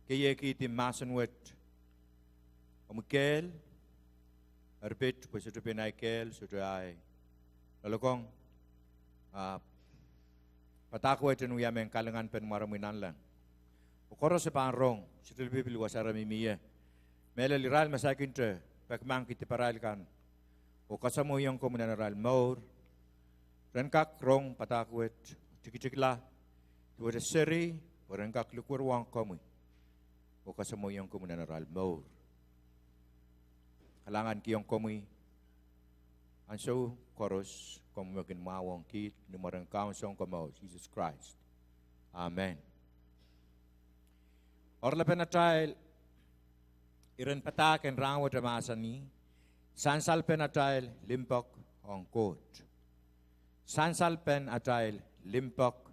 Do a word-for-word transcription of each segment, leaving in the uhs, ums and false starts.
keiekihdi mahsen wet, omwi kehl, eri pid pwe sohte pein ahi kehl, sohte ahi loalokong, ahpw padahk wet en wia mehn kalinganpen mwaromwi nanleng. Oh koaros e pahn rong, sohte lipilipil wasa re mihmi ie. Mehlel irail me saikinte pekimahkki diparail kan oh kasamwoiong komwi nan arail mour, ren kak rong padahk wet, tikitikla, duwehte seri, pwe ren kak likwerwohng komwi oh kasamwoiong komwi nan arail mour. Kalahngan kihong komwi ansou koaros, komwi me kin mwahuwong kiht, ni mwaren Kaun Sounkomour Sises Krais. Amen. Oaralapen atail iren padahk en rahnwet e mahsanih, sansalpen atail limpoak ong Koht. Sansalpen atail limpoak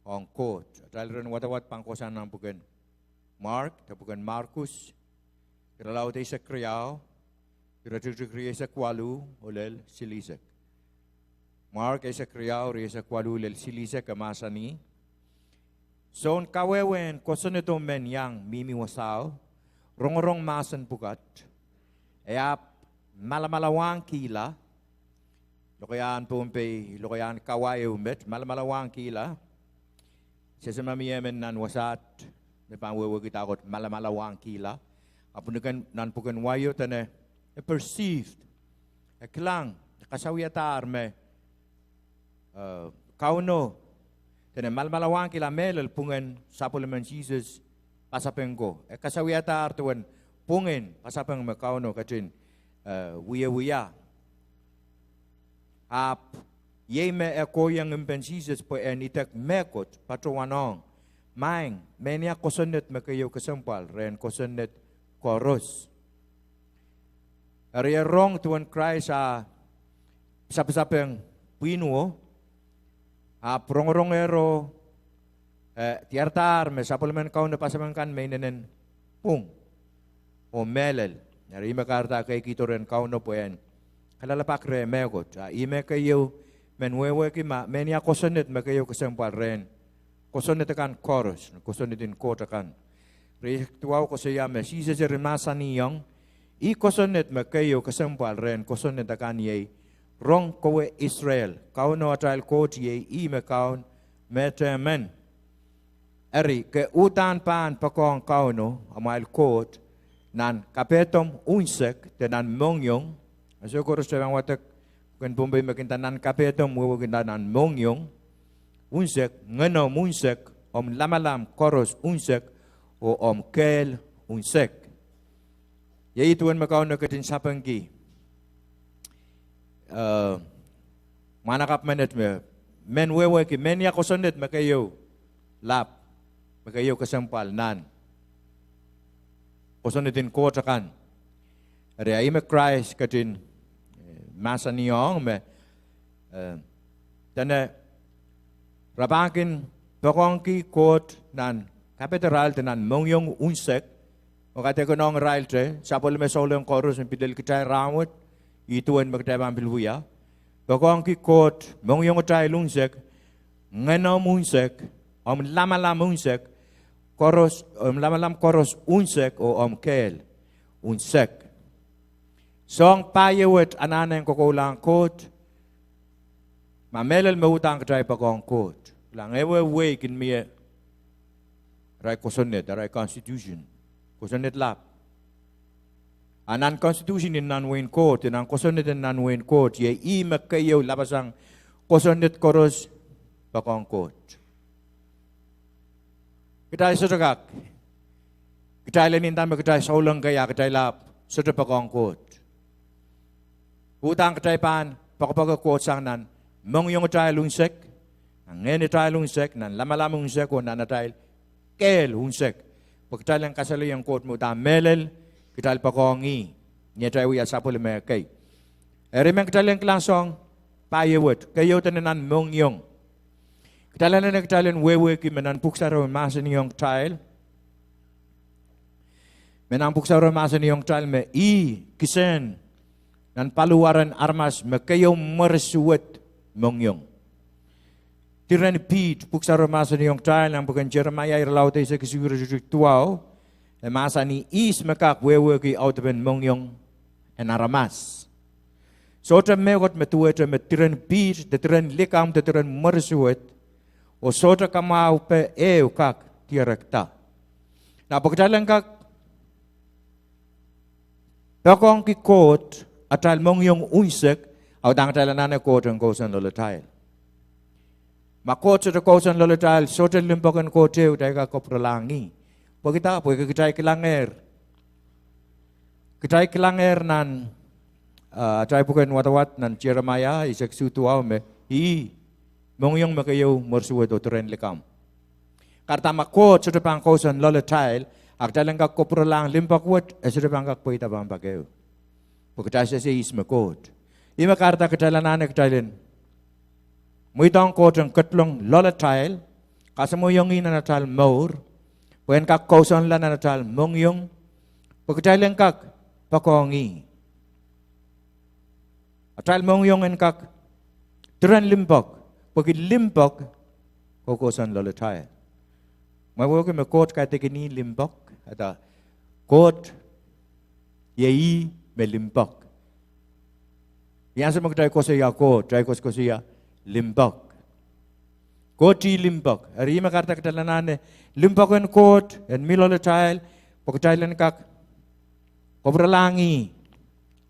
ong Koht. Atail iren wadawad pahn kohsang nan pwuken Mark, de pwuken Markus, irelaud eisek riau, iretikitik rieisek waluh oh lel silihsek. Mark eisek riau, rieisek waluh lel silihsek, e mahsanih: Soun kawehwe en kosonnedo men iang mihmi wasao rongorong mahsen pwukat, e ahpw malamalawahngkihla. Lokaiahn Pohnpei, lokaiahn kawa ehu met, malamalawahngkihla. Se se ma mie men nan wasaht me pahn wehwehki dahkot malamalawahngkihla. Ahpw nan pwuken wai o dene e perceived, e kilang, e kasawiadahr me Kauno, dene malamalawahngkihla mehlel pwungen sapwellimen Sises pasapeng ko. E kasawiadahr duwen pwungen pasapeng me Kauno ketin wiewia. Ahpw iei me e kohieng mpen Sises pwe en idek mehkot patohwanohng, Maing, mehnia kosonned me keieu kesempwal rehn kosonned koaros. Eri e rong duwen Krais ah sapasapeng pwihno, ahpw rongorongehro, e diaradahr me sapwellimen Kauno pasapeng kan me inenen pwung oh mehlel. Eri ih me kahrehda e keikihdo rehn Kauno pwe en kalelapak reh mehkot. Ah ih me keieu men wehwehki ma mehnia kosonned me keieu kesempwal rehn kosonned akan koaros, kosonned en Koht akan. Rieisek duwau koasoia me Sises eri mahsanihong, Ih kosonned me keieu kesempwal rehn kosonned akan iei, rong kowe Israel, Kauno atail Koht iei ih me Kaun mehtehmen. Eri ke uhdahn pahn poakohng Kauno, amwail Koht, nan kapehdomw unsek de nan mohngiong. Ansou koaros kitail pahn wadek pwuken Pohnpei me kin nda nan kapehdomw wehwehki nan mohngiong unsek, ngenomw unsek, omw lamalam koaros unsek, oh omw kehl unsek. Iei duwen me Kauno ketin sapengki mwahnakapw menet me men wehwehki mehnia kosonned me keieu lap, me keieu kesempwal nan kosonned en Koht akan. Eri ah ih me Krais ketin mahsanihong me dene re pahn kin poakohngki Koht nan kapehd arail de nan mohngiong unsek. Oh kaidehk ong irailte sapwellime souleng koaros me pil lel kitail rahnwet, ih duwen me kitail pahn pil wia: poakohngki Koht mohngiong atail unsek, ngenomw unsek, omw lamalam unsek, omw lamalam koaros unsek, oh omw kehl unsek. Soahng pahieu wet anahne en kokoulahng Koht, ma mehlel me uhdahn kitail poakohng Koht. Kilang, ehuehu wehi kin mie arail kosonned, arail constitution, kosonned lap. A nan constitution en nan wehin Koht, nan kosonned en nan wehin Koht, iei ih me keieu lapasang kosonned koaros: poakohng Koht. Kitail sohte kak, kitail en inda me kitail souleng kei ah kitail ahpw sohte poakohng Koht. Uhdahn kitail pahn poakepoake Koht sang nan mohngiong atail unsek, nan ngehn atail unsek, nan lamalam unsek, oh nan atail kehl unsek. Pwe kitail en kasalehiong Koht me uhdahn mehlel kitail poakohng ih, ni atail wia sapwellime kei. Eri men kitail en kilang soahng pahieu wet, keieu dene nan mohngiong. Kitail anahne kitail en wehwehki me nan Pwuhk Sarawi mahsanihong kitail, me nan Pwuhk Sarawi mahsanihong kitail me ih kisehn nan paliwaren aramas me keieu mware suwed mohngiong. Diren piht, Pwuhk Sarawi mahsanihong kitail nan pwuken Seremaia irelaud eisek isuh iretikitik duwau, e mahsanih ihs me kak wehwehki audepen mohngiong en aramas. Sohte mehkot me duwehte me diren piht de diren likamw de diren mwersuwed oh sohte kamwahupe ehu kak dierekda. Na pwe kitail en kak poakohngki Koht atail mohngiong unsek, a udahn kitail anahne Koht en kousoan loalatail. Ma Koht sohte kousoan loalatail, sohte limpoak en Koht ehu kitail kak kapwuralahng ih. Pwehki dah? Pwehki kitail kilangehr, kitail kilangehr nan, ah, atail pwuken wadawad nan Seremaia eisek isuh duwau me ih mohngiong me keieu, mwersuwed oh diren likamw. Kahrehda ma Koht sohte pahn kousoan loalatail, a kitail en kak kapwuralahng limpoak wet, e sohte pahn kak pweida pahn pak ehu. Pwe kitail sehse ihs me Koht. Ih me kahrehda kitail anahne kitail en mweidohng Koht en ketilong loalatail, kasamwohiong ih nan atail mour, pwe en kak kousoanla nan atail mohngiong, pwe kitail en kak poakohng ih. Atail mohngiong en kak diren limpoak, pwehki limpoak kokousoan loalatail. Mwein wehwehki me Koht kaidehkin ih limpoak, eri Koht iei ih me limpoak. Ni ansou me kitail koasoia Koht, kitail koasokoasoia limpoak. Koht ih limpoak. Eri ih me kahrehda kitail anahne limpoak en Koht en mi loalatail, pwe kitail en kak kapwuralahng ih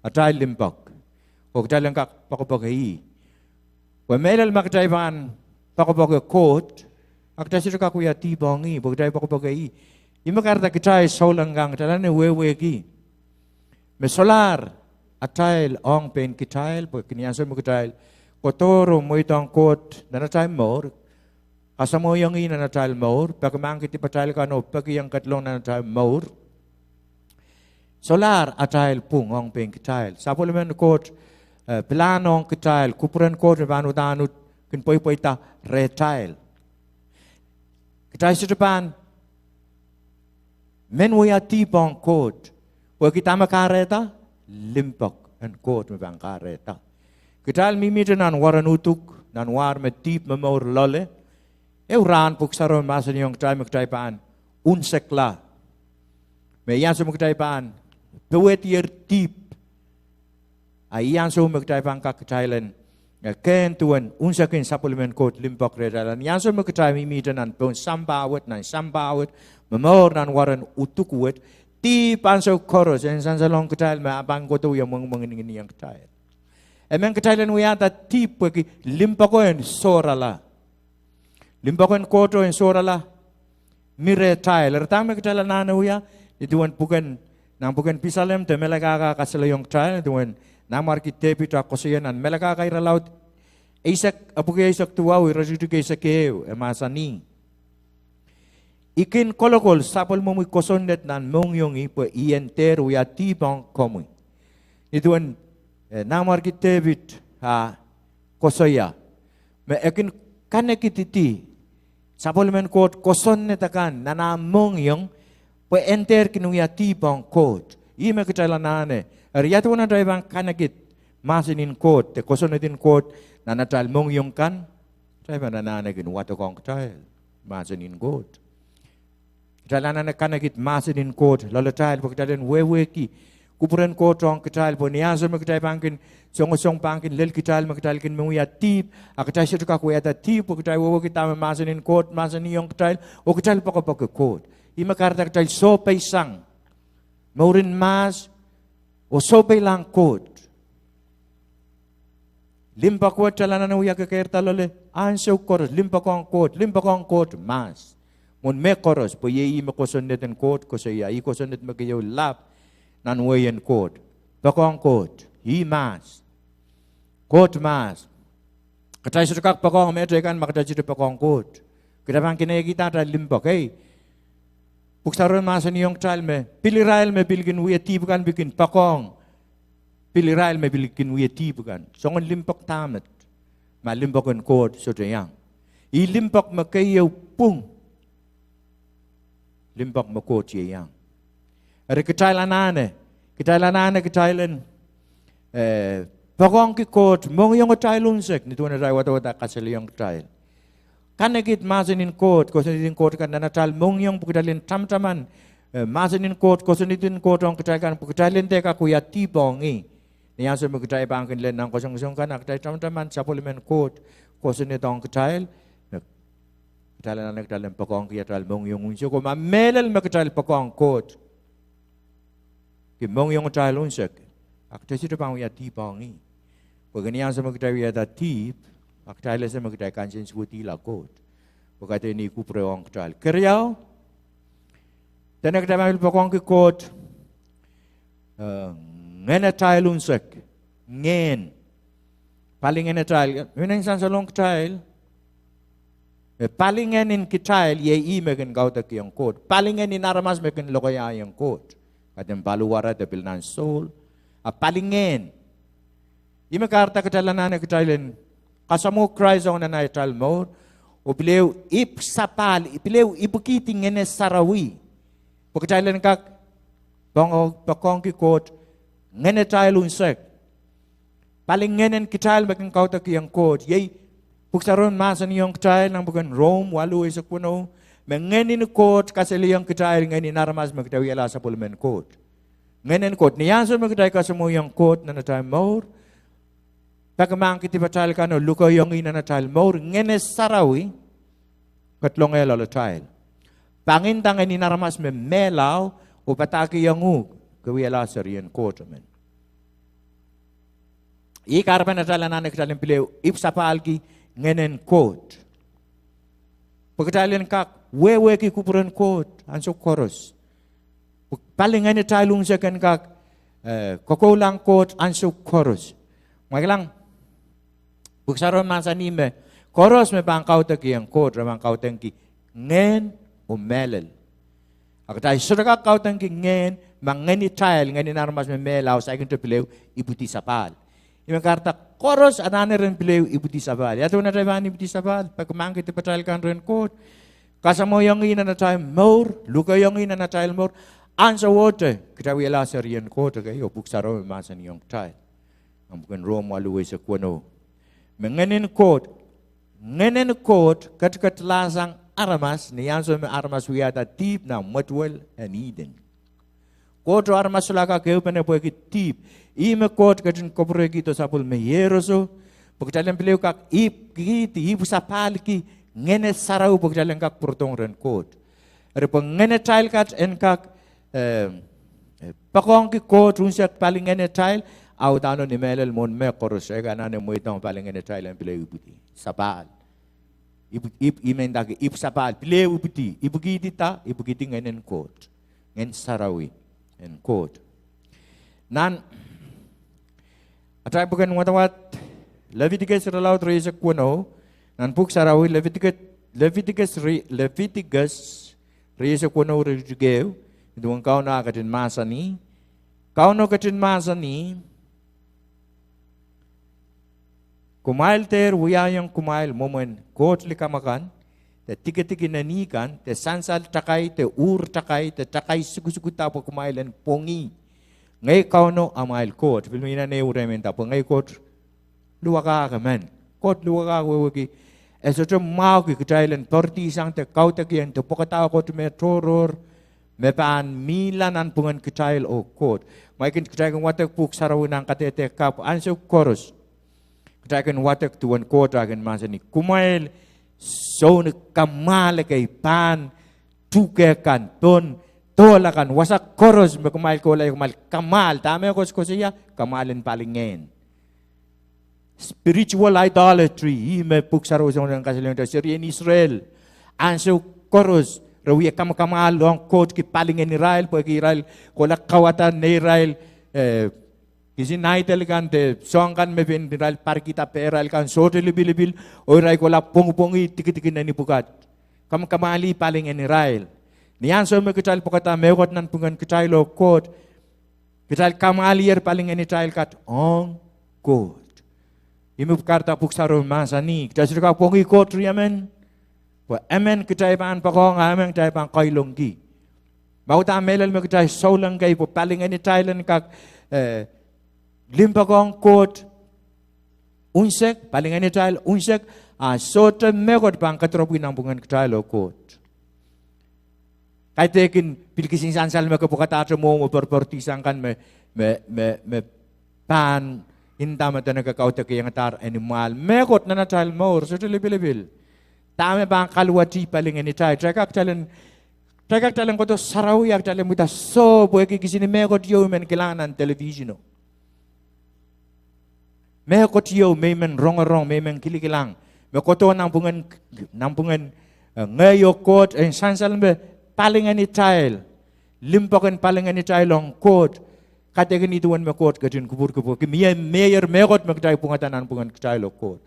atail limpoak, oh kitail en kak poakepoake ih. Pwe mehlel ma kitail pahn poakepoake Koht, a kitail sohte kak wia dihp ong ih, pwe kitail poakepoake ih. Ih me kahrehda kitail souleng kan kitail anahne wehwehki me solahr atail ong pein kitail, pwe ni ansou me kitail kodohro mweidohng Koht nan atail mour, kasamwohiong ih nan atail mour, peki mahkki dipatail kan oh peki en ketilong nan atail mour, solahr atail pwung ong pein kitail. Sapwellimen Koht, eh, pilahn ong kitail, kupwuren Koht me pahn uhdahn uhd kin pweipweida rehtail. Kitail sohte pahn men wia dihp ong Koht, pwehki dahme kahrehda? Limpoak en Koht me pahn kahrehda. Kitail mihmihte nan waren uduk, nan war me dihp momour loale. Ehu rahn Pwuhk Sarawi mahsanihong kitail me kitail pahn unsekla. Me ni ansou me kitail pahn powehdier dihp, a ni ansou me kitail pahn kak kitail en, eh, kehn duwen unsekin sapwellimen Koht limpoak rehtail. Ni ansou me kitail mihmihte nan pohn sampah wet, nan sampah wet, momour nan waren uduk wet, dihp ansou koaros en sansalohng kitail me e pahn kohdo wie mwengimwengin ngihnihong kitail. E men kitail en wiahda dihp pwehki limpoako en sohrala. Limpoak en Kohto en sohrala mi rehtail. Eri dahme kitail anahne wia, nin duwen pwuken, nan pwuken Pisalem de Melkahka kasalehiong kitail, nin duwen Nanmwarki Depit ah koasoia nan Melkahka irelaud eisek, epwiki eisek duwau, iretikitik eisek ehu, e mahsanih: I kin kolokol sapwellimomwi kosonned nan mohngiongi pwe I en dehr wia dihp ong komwi. Nin duwen, eh, Nanmwarki Depit ah koasoia me e kin kanekididi sapwellimen Koht kosonned akan nan ah mohngiong pwe en dehr kin wia dihp ong Koht. Ih me kitail anahne. Eri ia duwen atail pahn kanekid mahsen en Koht de kosonned en Koht nan atail mohngiong kan? Kitail pahn anahne kin wadekohng kitail mahsen en Koht. Kitail anahne kanekid mahsen en Koht loalatail pwe kitail en wehwehki kupwuren Koht ong kitail, pwe ni ansou me kitail pahn kin songosong pahn kin lel kitail me kitail kin men wia dihp, a kitail sohte kak wiahda dihp, pwe kitail wehwehki dahme mahsen en Koht mahsanihong kitail, oh kitail poakepoake Koht. Ih me kahrehda kitail sohpeisang mourin mahs oh sohpeilahng Koht. Limpoak wet kitail anahne wia kekeirda loale ansou koaros, limpoakohng Koht, limpoakohng Koht mahs. Mwohn mehkoaros, pwe iei ih me kosonned en Koht koasoia, ih kosonned me keieu lap nan wehin Koht. Poakohng Koht, ih mahs. Koht mahs. Kitail sohte kak poakohng mehteikan ma kitail sohte poakohng Koht. Kitail pahn kin ekihda atail limpoak, ei. Pwuhk Sarawi mahsanihong kitail me pil irail me pil kin wia dihp kan pil kin poakohng pil irail me pil kin wia dihp kan. Soangen limpoak dahme, ma limpoak en Koht sohte iang. Ih limpoak me keieu pwung. Limpoak me Koht ieiang. Eri kitail anahne, kitail anahne kitail en, eh, poakohngki Koht mohngiong atail unsek, nin duwen atail wadawad ah kasalehiong kitail. kanekid mahsen en Koht, kosonned en Koht kan nan atail mohngiong pwe kitail en tamataman, eh, mahsen en Koht, kosonned en Koht ong kitail kan pwe kitail en dehr kak wia dihp ong ih. Ni ansou me kitail pahn kin lel nan kasongosong kan, a kitail tamataman sapwellimen Koht kosonned ong kitail, me kitail anahne kitail en poakohngki atail mohngiong unsek, oh ma mehlel me kitail poakohng Koht ki mohngiong atail unsek, a kitail sohte pahn wia dihp ong ih. Pwehki ni ansou me kitail wiahda dihp, a kitail ese me kitail kansensuwedihla Koht, pwe kaidehn ih kupwure ong kitail. Keriau, dene kitail pahn pil poakohngki Koht, eh, ngehn atail unsek, ngehn, palingehn atail, minen sansalong kitail, me palingehn en kitail iei ih me kin kaudokkiong Koht. Palingehn en aramas me kin lokaia ong Koht. Kaidehn paliwar de pil nan soul. A palingehn, ih me kahrehda kitail anahne kitail en kasamwo Krais ong nan atail mour, oh pil ehu ipwsapahl, pil ehu ipwikihdi Ngehn Sarawi, pwe kitail en kak poakohngki Koht ngehn atail unsek. Palingehn en kitail me kin kaudokkiong Koht. Iei Pwuhk Sarawi mahsanihong kitail nan pwuken Rom waluh eisek weneu, me Ngehn en Koht kasalehiong kitail ngehn en aramas me kitail wiahla sapwellimen Koht. Ngehn en Koht, ni ansou me kitail kasamwoiong Koht nan atail mour, peki mahkki dipatail kan oh lukehiong ih nan atail mour, Ngehn Sarawi ketlong loalatail, pangin ngehn en aramas me mehla oh padahkihong uhk ke wiahla serien Koht emen. Ih kahrepen atail anahne kitail en pil ehu ipwsapahlki Ngehn en Koht, pwe kitail en kak wehwehki kupwuren Koht ansou koaros. Pwe palingehn atail unsek en kak, eh, kokoulahng Koht ansou koaros. Mwail kilang, Pwuhk Sarawi mahsanih me koaros me pahn kaudokkiong Koht re pahn kaudokki ngehn oh mehlel. A kitail sohte kak kaudokki ngehn ma ngehn atail, ngehn en aramas me mehla, saikinte pil ehu ipwidi sapahl. Ih me kahrehda koaros anahne ren pil ehu ipwidi sapahl. Ia duwen atail pahn ipwidi sapahl? Peki mahkki dipatail kan rehn Koht, kasamwoiong ih nan atail mour, lukehiong ih nan atail mour, ansowohte kitail wiahla serien Koht. Ekei oh Pwuhk Sarawi mahsanihong kitail nan pwuken Rom waluh eisek weneu, me Ngehn en Koht, Ngehn en Koht ketiketlahsang aramas ni ansou me aramas wiahda dihp nan mwetuwel en Ihden. Koht oh aramas solahr kak ehupene pwehki dihp. Ih me Koht ketin kapwurehkihdo sapwellime iehroso, pwe kitail en pil ehu kak ipwikihdi, ipwsapahlki Ngehn Sarawi pwe kitail en kak pwurodohng rehn Koht. Eri pwe ngehn atail kat en kak, eh, poakohngki Koht unsek, palingehn atail, a udahn ni mehlel mwohn mehkoaros e anahne mweidohng palingehn atail en pil ehu ipwidi sapahl. Ipw, ipw, ih me ndahki ipwsapahl, pil ehu ipwidi, ipwikihdi dah? Ipwikihdi Ngehn en Koht, Ngehn Sarawi en Koht. Nan atail pwuken wadawad, Leviticus irelaud rieisek weneu, nan Pwuhk Sarawi, Leviticus, Leviticus ri, Leviticus rieisek weneu, iretikitik ehu, nin duwen Kauno ah ketin mahsanih, Kauno ketin mahsanih: Kumwail dehr wiahiong kumwail mwomwen koht likamw akan, de dikedik en eni kan, de sansal takai, de uhr takai, de takai sukusukuda, pwe kumwail en pwongih ngehi Kauno amwail Koht. Pil mie nan ehu ire me nda pwe ngehi Koht luwakahk emen. Koht luwakahk wehwehki, e sohte mwahuki kitail en poaridi sang de kaudokihong de pwekada Koht me tohrohr, me pahn mihla nanpwungen kitail oh Koht. Mwein kitail kin wadek Pwuhk Sarawi nan kadehde kapw ansou koaros, kitail kin wadek duwen Koht ah kin mahsanih, kumwail soun kamwahl ekei, pahn tuhke kan, pohn dohl akan, wasa koaros me kumwail kohla, kumwail kamwahl. Dahme koasoakoasoia? Kamwahl en palingehn. Spiritual idolatry, ih me Pwuhk Sarawi soangen kasalehiong serien Israel. Ansou koaros re wie kamwakamwahl ong Koht ki palingehn irail, pwehki irail kohla kauwada neirail, eh, kisin idol kan de soahng kan me pein irail parkihda pehrail kan sohte lipilipil, oh irail kohla pwongipwongih dikedik en eni pwukat, kamwakamwahlih palingehn irail. Ni ansou me kitail pwekada mehkot nanpwungen kitail oh Koht, kitail kamwahlier palingehnitail kat ong Koht. Ih me kahrehda Pwuhk Sarawi mahsanih, kitail sohte kak pwongih Koht riemen, pwe emen kitail pahn poakohng, a emen kitail pahn kailongki. Ma udahn mehlel me kitail souleng kei pwe palingehnitail en kak, eh, limpoakohng Koht unsek, palingehnitail unsek, A sohte mehkot pahn kedirepwki nanpwungen kitail oh Koht. Kaidehkin pil kisin sansal me ke pwukadahte mwohmw oh poarpoaridisang kan me, me, me, me pahn nda me dene ke kaudok iengadahr en imwail. Mehkot nan atail mour sohte lipilipil. Dahme pahn kaluwetih palingehnitail? Kitail kak kitail en, kitail kak kitail en kohdo sarawi ah kitail en mwida soh pwehki kisini mehkot ieu I men kilang nan televiseno. Mehkot ieu me I men rongorong, me I men kilikilang, me kohdo nanpwungen, nanpwungen, eh, ngehi oh Koht, en sansal me palingehnitail, limpoak en palingehnitail ong Koht, kaidehkin ih duwen me Koht ketin kupwurki, pwehki mie, mie mehkot me kitail pwungada nanpwungen kitail oh Koht.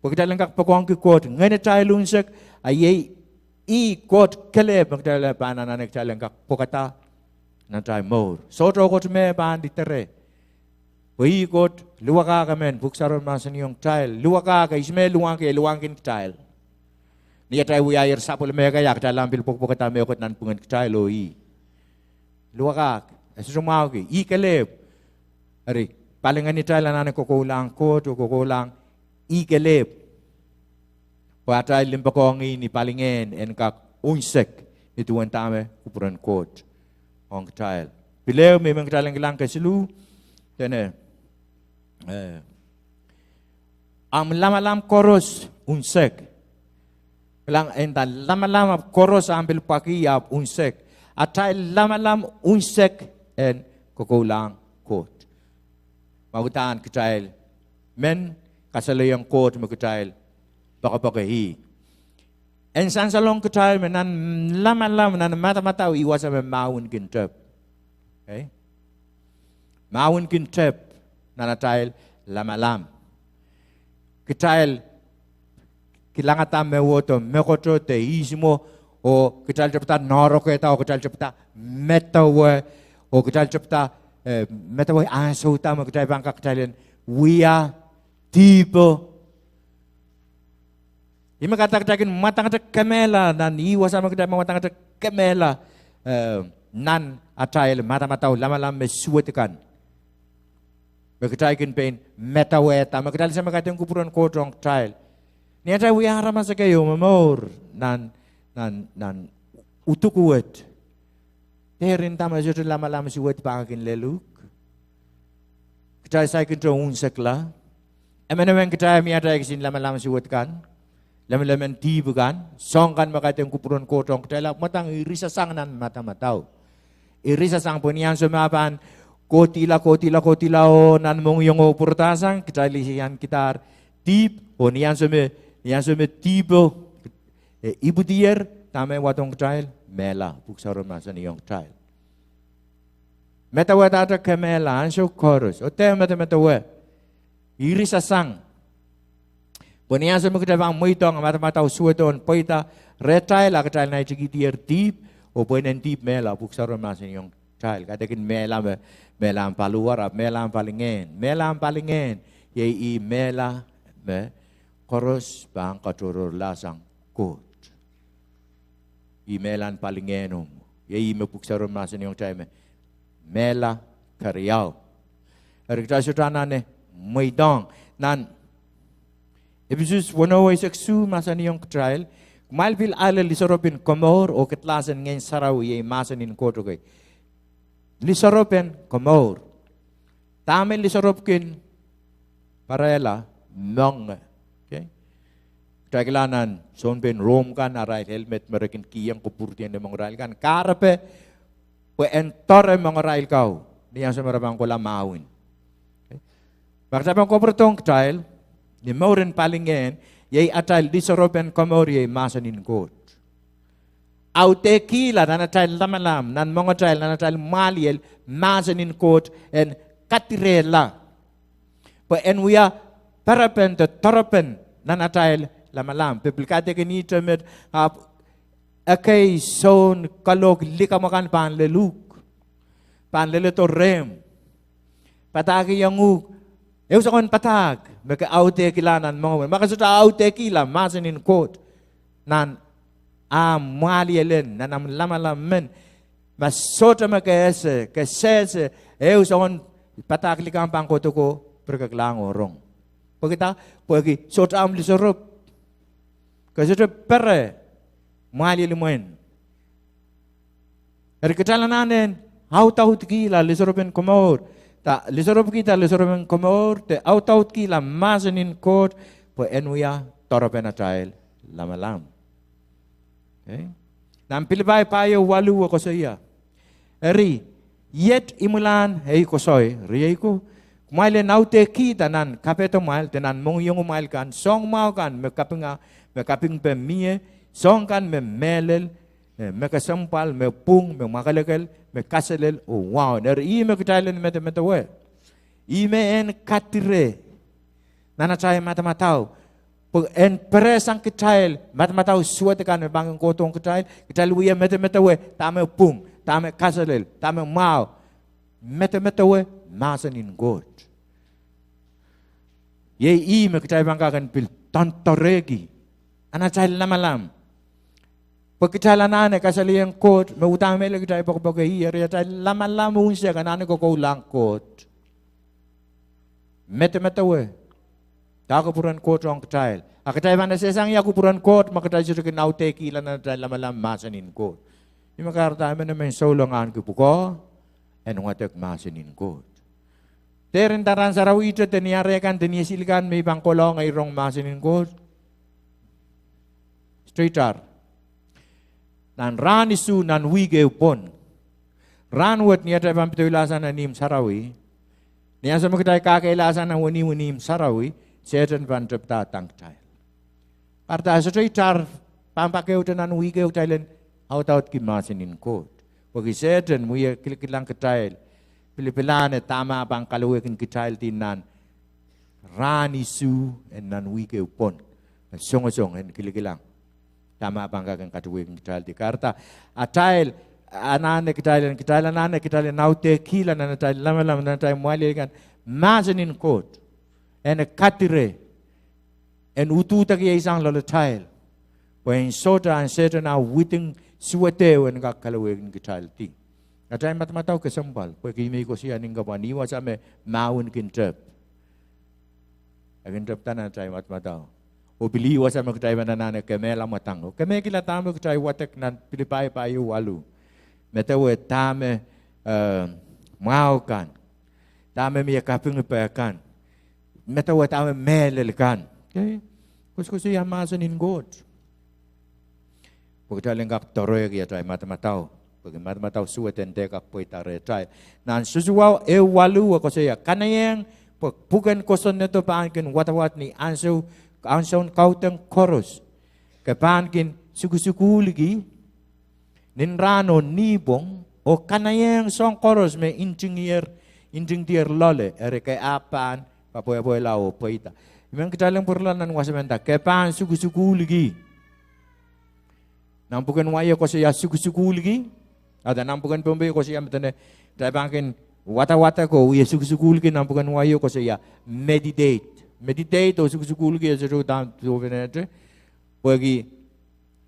Pwe kitail en kak poakohngki Koht ngehnitail unsek, a iei ih Koht kelehpw me kitail pahn anahne kitail en kak pwukada nan atail mour. Sohte mehkot me pahn lidere. Pwe ih Koht luwakahk emen. Pwuhk Sarawi mahsanihong kitail luwakahk, ihs me luwakki, e luwakkin kitail. Ni atail wiahier sapwellime kei, a kitail ahpw pil pwekpwekada mehkot nanpwungen kitail oh ih. Luwakahk, e sohte mwahuki, ih kelehpw. Eri, palingehnitail anahne kokoulahng Koht oh kokoulahng ih kelehpw. Pwe atail limpoakohng ih ni palingehn en kak unsek, ni duwen dahme kupwuren Koht ong kitail. Pil ehu me I men kitail en kilang kesiluh, dene, eh, ahmw lamalam koaros unsek. Kilang, e nda lamalam ahpw koaros ahmw pil pwakih ahpw unsek. Atail lamalam unsek en kokoulahng Koht. Ma udahn kitail men kasalehiong Koht me kitail poakepoake ih. En sansalong kitail me nan lamalam, nan madamadau, ih wasa me mahwen kin tep. Mahwen kin tep nan atail lamalam. Kitail kilangada mehwohdo, mehkoto de ihs mwo, oh kitail tepda noahrokehda, oh kitail tepda medewe, oh kitail tepda, eh, medewe ansou da me kitail pahn kak kitail en wia dihpo. Ih me kahrehda kitail kin mwadangete kemehla nan ih wasa me kitail mwadangete kemehla, eh, nan atail madamadau lamalam me suwed kan. Me kitail kin pein medewehda, me kitail ese me kaidehn kupwuren Koht ong kitail. Ni atail wia aramas ekei oh momour nan, nan, nan udukuwed. Dehr nda me sohte lamalam suwed pahn kin lel uhk. Kitail saikinte unsekla. Emenemen kitail mie atail kisin lamalam suwed kan, lemelemen dihp kan, soahng kan me kaidehn kupwuren Koht ong kitail, ahpw mwadang irisasang nan madamadau. Irisasang pwe ni ansou me e pahn kohdihla, kohdihla, kohdihla oh nan mohngiong oh pwuradasang, kitail ieiangkidahr dihp, oh ni ansou me, ni ansou me dihpo, eh, ipwidier, dahme wadohng kitail? Mehla. Pwuhk Sarawi mahsanihong kitail medewehdahte kemehla ansou koaros, oh dehr medemedewe, irisasang. Pwe ni ansou me kitail pahn mweidohng madamadau suwedo en pweida rehtail, a kitail naitikihdier dihp, oh pweinen dihp mehla. Pwuhk Sarawi mahsanihong kitail kaidehkin mehla me, mehla en paliwar, ahpw mehla en palingehn. Mehla en palingehn, iei ih mehla me koaros pahn katohrohrlahsang Koht. Ih mehla en palingehn, oh iei ih me Pwuhk Sarawi mahsanihong kitail me mehla keriau. Eri kitail sohte anahne mweidohng. Nan Episos weneu eisek isuh mahsanihong kitail, kumwail pil ale lisoarop en komour oh kedlahs en Ngehn Sarawi, iei mahsen en Koht. Okay. Lisoarop en komour. Dahme lisoarop kin parehla? Moange. Kitail kilang nan sounpein Rom kan, arail helmet me re kin kihong kopwurdi en limongarail kan, kahrepe pwe en doare mongarail kau ni ansou me re pahn kohla mahwen. Ma kitail pahn kapwuredohng kitail, ni mour en palingehn, iei atail lisoarop en komour iei mahsen en Koht. Audehkihla nan atail lamalam, nan moangatail, nan atail mwahliel, mahsen en Koht en kadirehla pwe en wia perepen de doarepen nan atail lamalam. Pil kaidehkin ihte met, ahpw ekei soun kalohk likamw akan pahn lel uhk, pahn leledo rehmw. Padahkihong uhk ehu soangen padahk me ke audehkihla nan moangomw. Ma ke sohte audehkihla mahsen en Koht nan ahmw mwahliel en, nan ahmw lamalam men, ma sohte me ke ese, ke sehse ehu soangen padahk likamw, pahn kohdo ko pirekeklahng oh rong. Pwekida? Pwehki sohte ahmw lisoarop. Ke sohte pere mwahliel imwen. Eri kitail anahne audaudkihla lisoarop en komour, da lisoarop ki da lisoarop en komour, de audaudkihla mahsen en Koht, pwe en wia doaropen atail lamalam. Nan Pilipai pahieu waluh e koasoia, eri, iet imwilahn ei koasoi, riei ko, kumwail en audehkihda nan kapehdomwail de nan mohngiongimwail kan soahng mwahu kan me kapinga, me kapingpe mie, soahng kan me mehlel, eh, me kesempwal, me pwung, me mwakelekel, me kaselel oh waun. Eri ih me kitail en medemedewe. Ih me en kadire nan atail madamadau, pwe en perehsang kitail madamadau suwed kan me pahn kin kohdohng kitail, kitail wie medemedewe dahme pwung, dahme kaselel, dahme mwahu, medemedewe mahsen en Koht. Iei ih me kitail pahn kak en pil doandoarehki nan atail lamalam. Pwe kitail anahne kasalehiong Koht me uhdahn mehlel kitail poakepoake ih, eri atail lamalam unsek anahne kokoulahng Koht. Medemedewe dahme kupwuren Koht ong kitail. A kitail pahn esehsang ia kupwuren Koht ma kitail sohte kin audehkihla nan atail lamalam mahsen en Koht. Ih me kahrehda emenemen souleng ahneki pwukoa en wadek mahsen en Koht. Dehr nda rahn sarawihte de ni ahr kan de ni esilikan me I pahn kohla ngehi rong mahsen en Koht. Straight ar. Nan rahn isuh nan wihk ehu pwon. Rahnwet ni atail pahn pedoilahsang nan ihmw sarawi, ni ansou me kitail kakehlahsang nan wenihmw en ihmw sarawi, Sehdan pahn tepda dahng kitail. Kahrehda sohte itar pahn pak ehute nan wihk ehu kitail en audaudki mahsen en Koht. Pwehki Sehdan wie kilikilang kitail, pilipilahne dahme e pahn kalowehkin kitaildi nan rahn isuh en nan wihk ehu pwon. Songosong en kilikilang dahme e pahn kak en kaduwehkin kitaildi. Kahrehda atail anahne kitail en, kitail anahne kitail en audehkihla nan atail lamalam, nan atail mwahliel kan, mahsen en Koht en kadire, en uduhdakieisang loalatail, pwe en sohte ahn Sehdan ah widing suwed ehu en kak kalowehkin kitaildi. Atail madamadau kesempwal, pwehki me I koasoia ni kapwa, ih wasa me mahwen kin tep. E kin tepda nan atail madamadau. Oh pil ih wasa me kitail pahn anahne kemehla mwadang oh kemehkihla dahme kitail wadek nan Pilipai pahieu waluh. Medewe dahme, eh, mwahu kan, dahme mie kapingpe kan, medewe dahme mehlel kan. Koasokoasoia mahsen en Koht pwe kitail en kak doarehki atail madamadau, pwehki madamadau suwed en dehr kak pweida rehtail. Nan Sosua ehu waluh e koasoia, kanaiehng pwe pwuken kosonnedo pahn kin wadawad ni ansoun kaudok koaros. Ke pahn kin sukusukuhlki nin rahn oh nipwong, oh kanaiehng soahng koaros me ntingdier, ntingdier loale, eri ke ahpw pahn papwehpwehla oh pweida. I men kitail en pwurala nan wasa me nda ke pahn sukusukuhlki. Nan pwuken wai e koasoia sukusukuhlki. Ahda nan pwuken Pohnpei e koasoia me dene kitail pahn kin wadawadek oh wie sukusukuhlki. Nan pwuken wai e koasoia meditate. Meditate oh sukusukuhlki e sohte uhdahn sohpenehte. Pwehki,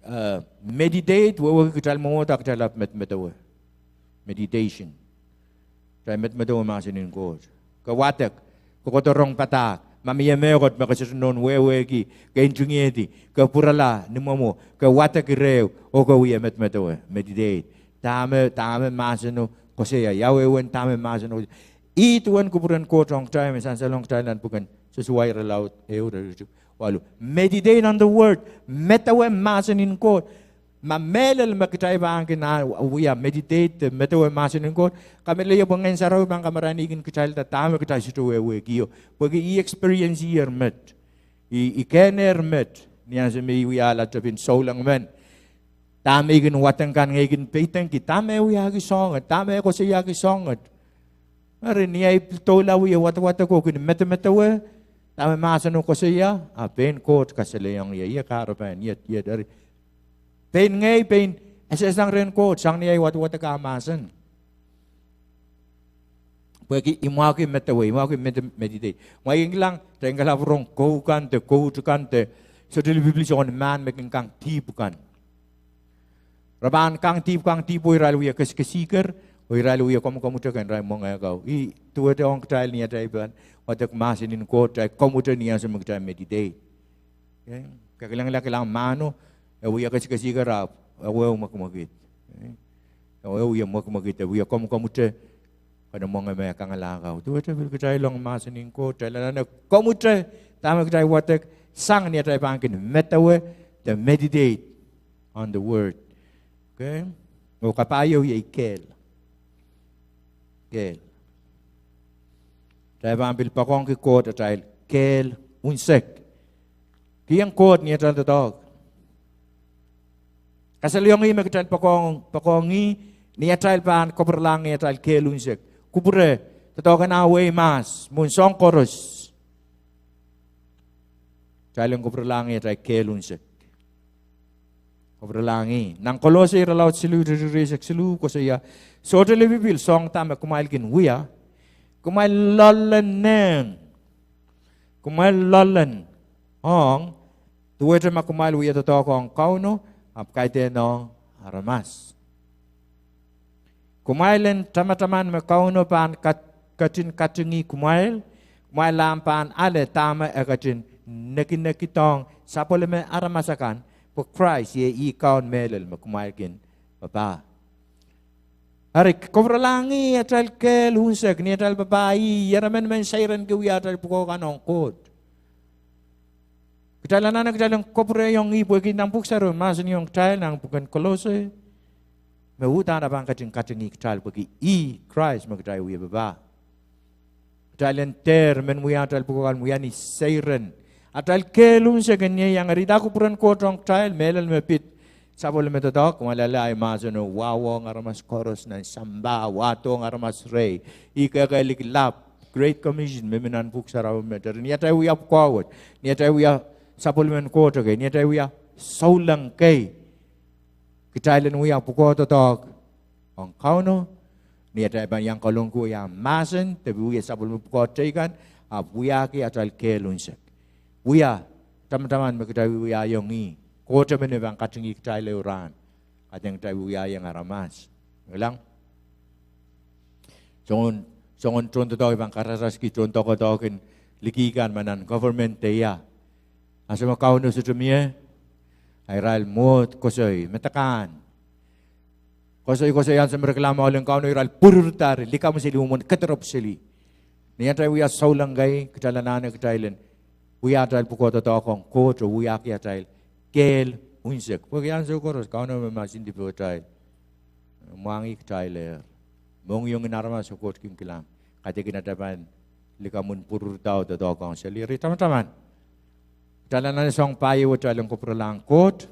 eh, meditate wehwehki kitail mwomwohd a kitail ahpw medemedewe. Meditation. Kitail medemedewe mahsen en Koht. Ke wadek, ke kohdo rong padahk, ma mie mehkot me ke sohte nohn wehwehki, ke ntingihedi, ke pwurala ni mwomwo, ke wadek irehu oh ke wie medemedewe, meditate. Dahme, dahme mahseno koasoia, ia wehwehn dahme mahseno. Ih duwen kupwuren Koht ong kitail me sansalong kitail nan pwuken Sosua irelaud ehu, iretikitik waluh. Meditate on the word. Medewe mahsen en Koht. Ma mehlel me kitail pahn kin wia meditate, medewe mahsen en Koht, kamehlele pwe Ngehn Sarawi pahn kamarainihkin kitailda dahme kitail sohte wehwehkio. Pwehki I experience-ier met. I, I kehnehr met ni ansou me I wiahla tepin souleng men. Dahme I kin wadek kan ngehi kin peidengki dahme e wiahki soangen, dahme e koasoiahki soangen. Eri ni ahi pil doula wie wadawadek oh kin medemedewe dahme mahseno koasoia, a pein Koht kasalehiong ie, ie kahrepen, iet, iet, eri pein ngehi pein esehsang rehn Koht sang ni ahi wadawadek ah mahsen. Pwehki I mwahuki medewe, I mwahuki medi-, meditate. Mwahu I kin kilang, kitail kin kalap rong kou kan de kout kan de sohte lipilipil soangen mahn me kin kang dihp kan. Re pahn kang dihp, kang dihp oh irail wie kesikesiker oh irail wie komwkomwteke irail mwenge kau. Ih duwehte ong kitail ni atail pahn wadek mahsen en Koht, kitail komwte ni ansou me kitail meditate. Ke kilangla, kilang mahno, e wia kesikesik, ahpw e wia mwekimwekid. E wia mwekimwekid, e wia komwkomwte, kene mwenge me kangalahka. Duwehte pil kitail ong mahsen en Koht, kitail anahne komwte dahme kitail wadek sang ni atail pahn kin medewe de meditate on the word. Okay? Oh kapai ieu iei kehl. Kehl. Kitail pahn pil poakohngki Koht atail kehl unsek. Kihong Koht ni atail doadoahk. Kasalehiong ih me kitail poakohng, poakohng ih ni atail pahn kapwurelahng atail kehl unsek. Kupwure, doadoahk en ah wehi mahs, mwohn soahng koaros. Kitail en kapwurelahng atail kehl unsek. Kapwurelahng. Nan Kolose irelaud siluh, iretikitik eisek siluh koasoia, sohte lipilipil soahng dahme kumwail kin wia, kumwail loallehnehng. Kumwail loallen ong, duwehte ma kumwail wia doadoahk ong Kauno, ahpw kaidehn ong aramas. Kumwail en tamataman me Kauno pahn kat, ketin katingih kumwail, kumwail ahpw pahn ale dahme e ketin nekinekihdohng sapwellime aramas akan, pwe Krais iei ih kaun mehlel me kumwail kin papah. Eri kapwurelahng atail kehl unsek ni atail papah ih, eremen men seiren ki wia atail pwukoa kan ong Koht. Kitail anahne kitail en kapwurehiong ih pwehki nan pwuhk sarawi mahsanihong kitail nan pwuken Kolose me uhdahn e pahn ketin katingih kitail pwehki ih Krais me kitail wie papah. Kitail en dehr men wia atail pwukoa kan wia ni seiren. Atail kehl unsek en ieiang. Eri dah kupwuren Koht ong kitail? Mehlel me pid sapwellime doadoahk, kumwail ale ahi mahseno, wawohng aramas koaros nan sampah, wahdohng aramas rehi, ih kehkehlik lap, Great Commission me mi nan pwuhk sarawi met. Eri ni atail wia pwukoa wet, ni atail wia sapwellimen Koht kei, ni atail wia souleng kei, kitail en wia pwukoa doadoahk ong Kauno, ni atail pahn iang kalohk wia mahsen de pil wia sapwellime pwukoa teikan, ahpw wiahki atail kehl unsek. Wia tamataman me kitail wiewiahiong ih. Koht emen me pahn katingih kitail ehu rahn, kaidehn kitail wiewiahiong aramas. Kilang? Soangen, soangen tohndoadoahk I pahn kararaski tohndoadoahk en liki kan me nan government de ia. Ansou me Kauno sohte mie, a irail mwohd koasoi, me de kan koasoi, koasoi ansou me re kilang mwahu lel Kauno, irail pwururda, re likamw seli, mwomwen kederepw seli. Ni atail wia souleng kei, kitail anahne kitail en wia atail pwukoa doadoahk ong Koht oh wiahki atail kehl unsek. Pwehki ansou koaros Kauno me mahsanih pohtail, mwahngih kitailehr. Mohngiong en aramas oh Koht kin kilang, kaidehkin atail pahn likamw en pwururda oh doadoahk ong seli. Eri tamataman kitail anahne soang pahieu atail en kapwurelahng Koht.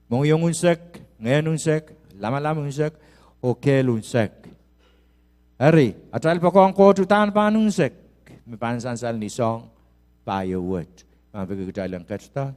Mohngiong unsek, ngehn unsek, lamalam unsek, oh kehl unsek. Eri atail poakohng Koht uhdahn pahn unsek, me pahn sansal ni soang pahieu wet. Pahn peki kitail en ketida.